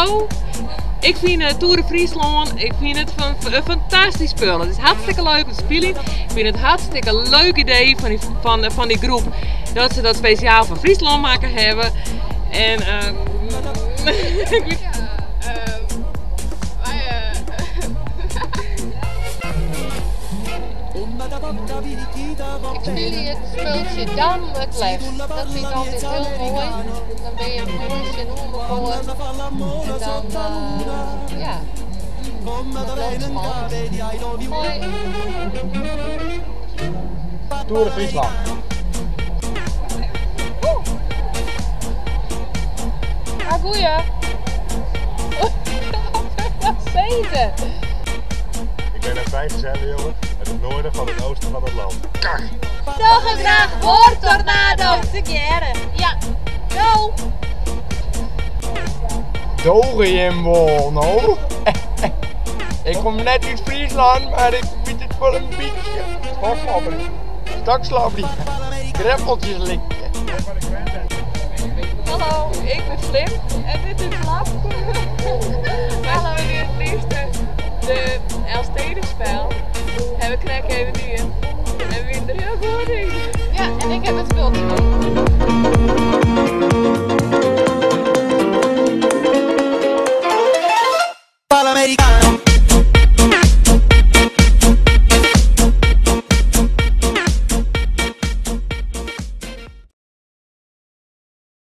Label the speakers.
Speaker 1: Hallo, ik fyn eh, Tour de Fryslân, ik fyn it in fantastysk spul. It is hartstikke leuk om te spyljen. Ik fyn it hartstikke leuk idee fan dy, fan, fan dy groep dat se dat spesjaal foar Fryslân makke hawwe. En uh,
Speaker 2: ja, um, wij, uh,
Speaker 3: Ik spylje it spultsje Dam it leafst. Dat fyn ik altyd hiel moai. Dan binne je in ploechje tsjinoer mekoar en dan uh, ja, dat bliuwt spannend. Hoi.
Speaker 4: Tour de Friesland.
Speaker 2: Ah, goeie. Wat zezen.
Speaker 4: Ik ben een vrijgezelle jongen uit het noorden van het oosten van het land. Kak!
Speaker 3: Dogge graach Boortornado tegearre. Ja, go!
Speaker 5: Doge jim wol no? Ik kom net út Fryslân, mar ik wit it wol in bytsje. Stokslobberje, stokslobberje, greppeltsjes likje.
Speaker 2: Hallo, ik ben Flim en dit is Flap.